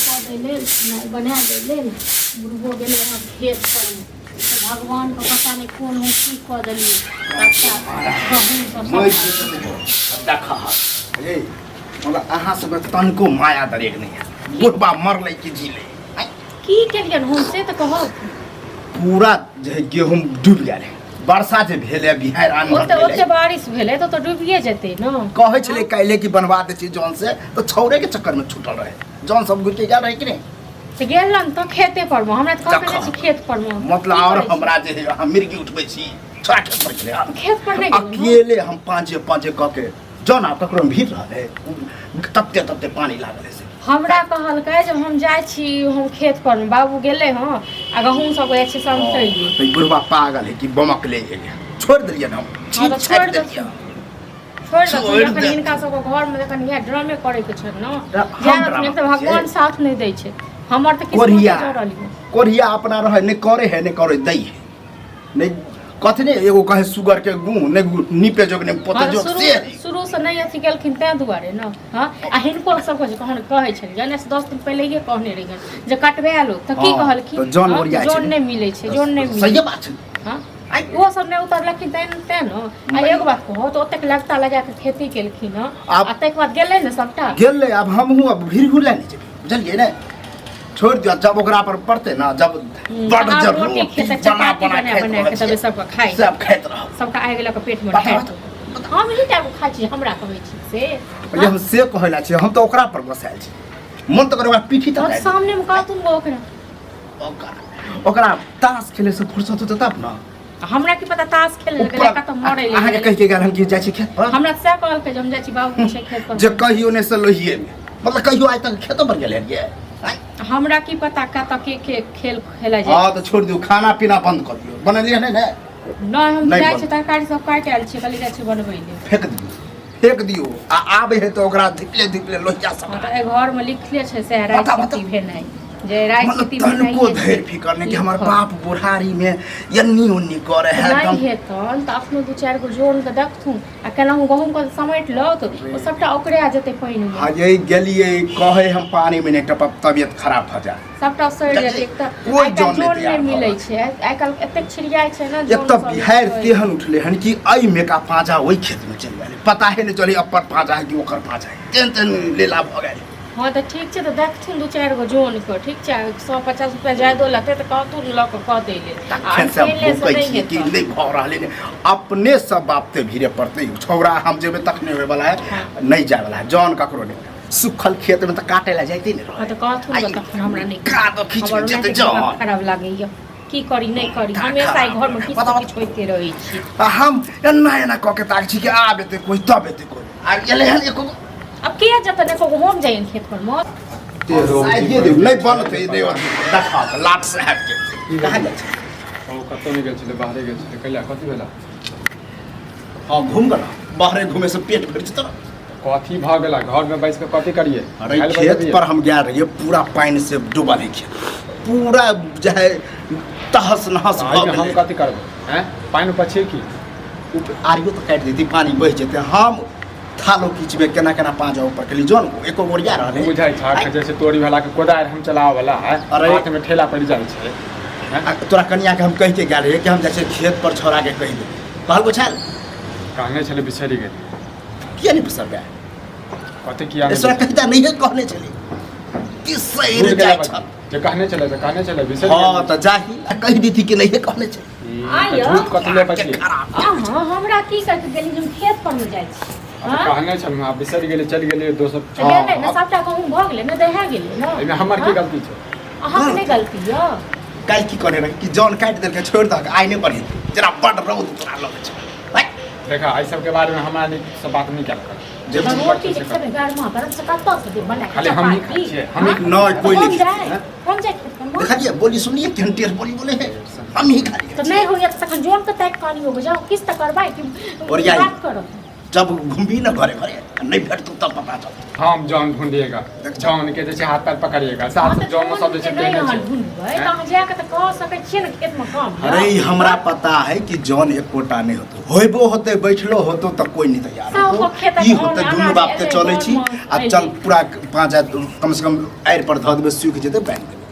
कऽ दै लेल, खेनाइ बना दै लेल। बुढ़बो गेलै हँ खेत परमे, तऽ भगवानके पता नहि कोन हम की कऽ देलियै। सबटा गहूँम सब मरि देखऽ ये, मतलब अहाँ सबके तनिको माया दरेग नहि है। बुढ़बा मरलै कि जीलै? की केलियनि हम से तऽ कहब। पूरा जे है गेहूँ डूबि गेल है। वर्षा जे भेल है, बिहार आन ओते ओते बारिश भेलै तऽ डूबिए जेतै ने। कहै छलै काल्हि कि बनवा दै छी जौन से, तऽ छौड़े के चक्कर में छूटल रहे। जौन सब घुटि गेल रहे कि नहि? तऽ गेलन तऽ खेते पर मे, हमरा तऽ कहने छी खेत पर मे। मतलब और हमरा जे है अहाँ मिर्गी उठबै छी, छोड़ा खेत पर गेलै। खेत पर नहि अकेले हम पाँचे पाँचे कऽ के जौन आब ककरो भीड़ रहल है, तते तते पानी लागल है से। हमरा कहलकै जे हम जाइ छी हम खेत पर मे, बाबू गेलै हँ आ गहूँम सब जाइ छै समटैले। तऽ बुढ़बा पागल है कि बमक ले गेलै, छोड़ि देलियै हम। हँ तऽ छोड़ि देथिन, छोड़ि देथिन। जखन हिनका सबके घरमे जखन इएह ड्रामे करैके छनि ने, जाए तऽ भगवान साथ नहि दै छै। हमर तऽ कोढ़िया कोढ़िया अपना रहै नहि करे है, नहि करे दै है, नहि कथी नहि। एगो कहे सुगर के गु नहि नीपे जोग नहि पोते जोग से शुरू से नहि अथी केलखिन तें दुआरे ने। हँ, आ हिनको सबके जे कहन कहै छलियै ने, 10 दिन पहिलेये कहने रहियनि जे कटबा लो, तऽ की कहलखिन? जन ओरिया जन नहि मिलै छै, जन नहि मिलै। सही बात छै। हँ, ओहो सब नहि उतरलखिन तें ने। आ एगो बात कहू तऽ ओतेक लगता लगा कऽ खेती केलखिन हँ, आ ताहिके बाद गेलै ने सबटा गेलै। आब हमहूँ आब भीड़ घुर लए नहि जेबै, बुझलियै ने? छोड़ि दियौ, जब ओकरा पर पड़तै ने, जब बड जब रोटी खेतै, चपाती बना बना के तबे सबके खाइ, सब खाइत रहब, सबके आगि लऽ कऽ पेटमे ढारि। हम ही टा खाइ छी, हमरा कहै छी से हम से कहै ला छी। हम तऽ ओकरा पर बसायल छी, मन तऽ ओकरा पीठी तक सामने मे कहतुन ओकरा ओकरा ताश खेले से फुर्सत होतै तब ने। हमरा की पता ताश खेले लगे कतऽ मरे। अहाँके कहि के गेल हन कि जाइ छी खेत पर? हमरा सएह कहलकै जे हम जाइ छी बाबू छै खेत पर। जे कहियो नहि से लोहिए मे, मतलब कहियो आइ तक खेतो पर गेल हन? हमरा की पता कतऽ के के खेल खेलै जाइ। हँ तऽ छोड़ि दियौ, खाना पीना बंद कऽ दियौ। बनेलियै नहि ने? नहि, हम जाइ छी, तरकारी सब काटि आयल छी, कहली जाइ छी बनबै ले। फेक दियौ, फेक दियौ। आ आबै है तऽ ओकरा धिपले धिपले लोहिया सब। तऽ एहि घरमे लिखले छै से राइ खेती भेनाइ जे राइ खेती तनको धरि फिकर नहि कि हमर बाप बुढ़ारी मे एन्नी ओन्नी करे है। नहि हेतन तऽ अपनो दू चारि गो जोन के देखथुन, आ केनाहु गहूँम के समेट लौत, ओ सबटा ओकरे आ जेतै पानि मे। हाँ, यही गेलियै कहे हम पानी मे नहि टपब, तबियत खराब भऽ जायत, सबटा सड़ि जेतै। एक तऽ कोइ जन नहि मिलै छै आइ काल्हि, एतेक छिड़ियाइ छै ने। एक तऽ बिहाड़ि तेहन उठलै हन कि एहि मे का पाँजा ओहि खेत मे चलि गेलै, पता है नहि चलै अपन पाँजा है कि ओकर पाँजा है, तेहन तेहन लेला भऽ गेल। हँ तऽ ठीक छै, तऽ देखथुन दू चारि गो जोन के। ठीक छै, 150 रुपया जादो लगतै तऽ कहथुन लऽ कऽ कऽ दै लेल। तखन से भूकै छियै कि नहि भऽ रहलै ने। अपने सब बाप ते भीड़े पड़तै छौड़ा, हम जेबै तखने होय वाला है, नहि जाय वाला है जौन ककरो नहि। सुखल खेत में तऽ काटे ला जाइते ने रहे। तऽ कहथुन तखन हमरा नहि कादो खींच के जेतै जौन। खराब लागैया, की करी नहि करी, हमेशा ई घरमे किछु किछु होइते रहै छै। आ हम एना एना कऽ के ताक छी कि आब एतै कोइ तब एतै कोइ, आ एलै हन एको। अब के जतऽ देखो हम जाइन खेत पर मत नहि बनतै नहि देखा लाट साहब के कहाँ जाइ छै? ओ कतौ नहि गेल छलै, बाहरे गेल छलै। कैला कथी भेला? हँ, घूम गेला बाहरे, घूमे से पेट भरि जेतौ। कथी भऽ गेला? घरमे बैस कऽ कथी करियै? अरे खेत पर हम गेल रहियै, पूरा पानि से डूबल है खेत, पूरा जे है तहस नहस भऽ गेलै। हम कथी करबै? हैं, पानि ऊपर छै की? आरियो तऽ काटि देती, पानि बहि जेतै। हम थालो कीचमे केना केना पाँच ऊपर केली, जौन एको गोरिया रहलै। बुझाइ छै जैसे तोरी वाला के कोदारि हम चलाबऽ वाला है, अरे हाथ में ठेला पड़ि जाइ छै। तोरा कनिया के हम कहि के गेल रहियै कि हम जाइ छियै खेत पर, छौड़ा के कहि देबै, कहलको छल? कहने छलै, बिसरि गेलियै। किया नहि बिसरबै? कथी किया नहि कहिता? नहि कहने छलै कि सैर जाइ छल। जे कहने छलै तऽ कहने छलै, बिसरि। हँ तऽ जाही कहि देती कि नहीं कहने छलै। झूठ कथी ले बचिए? अहाँ हमरा की कहि गेली हम खेत पर मे जाइ छी? कहने छलहुँ, आब बिसरि गेलियै, चलि गेलियै दोसर। गेलै ने सबटा गहूँम भऽ गेलै ने, दहा गेलै ने। एहिमे हमर की गलती छै? अहाँके नहि गलती यऽ। काल्हि की कहने रहै कि जौन काटि देलकै, छोड़ि दहक, आइ नहि बढ़ेतै, जेना बड रौद तोरा लगै छै। देखा, एहि सबके बारेमे हमरा नहि सब बात नहि कयल कर। जे रोटी जे खेबै गरमा गरम से कतऽ से देब बना? खाली हम ही खाइ छियै, हम ही। नहि, कोइ नहि खाइ। हम जाइ खेत पर। देखलिए बोली, सुनलिए केहन टेढ़ बोली बोले है, हम ही खाली। तऽ नहि होइए तखन जोन के ताकि कऽ आनियौ, जाउ किछु तऽ करबै कि ओरियाई। बात करब। जब घुमबी ने घरे घरे, नहि भेटतौ तब पता चलतौ। हम जौन ढूंढिएगा, जौन के जे छै हाथ पैर पकड़िएगा, साथ तऽ जौन सब जे छै नहि देने अहाँ छै। ढूंढबै तऽ अहाँ जाके तऽ कह सकै छियै ने खेतमे काम अरे ई हमरा पता है कि जौन एकोटा नहि होतो, होइबो होते, बैठलो होतो तऽ कोई नहीं तैयार सब होतो। खेतक ई होते अनाज दुनू बाप के एलै, चलै छी घरमे आ एलै। चल पूरा 5,000 कम से कम आड़ि पर धऽ देबै, सूखि जेतै, बान्हि देबै,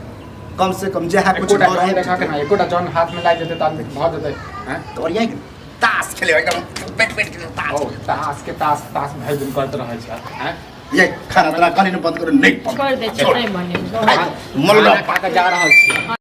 कम से कम जएह कुछ एकोटा भऽ जौन रहल देखा के ना, एकोटा जौन हाथ में लागि जेतै तऽ आदमी भऽ जेतै हैं। तऽ ओरिया गेल ताश खेले एकदम बैठ बैठ के ताश। ओ ताश के ताश ताश भरि दिन करैत रहै छै हैं। ये खाना तना कहली ने बंद करो, नहीं छोड़ि दै छियै, नहि बनेबै। मलबा खाना खा कऽ जा रहल छियै।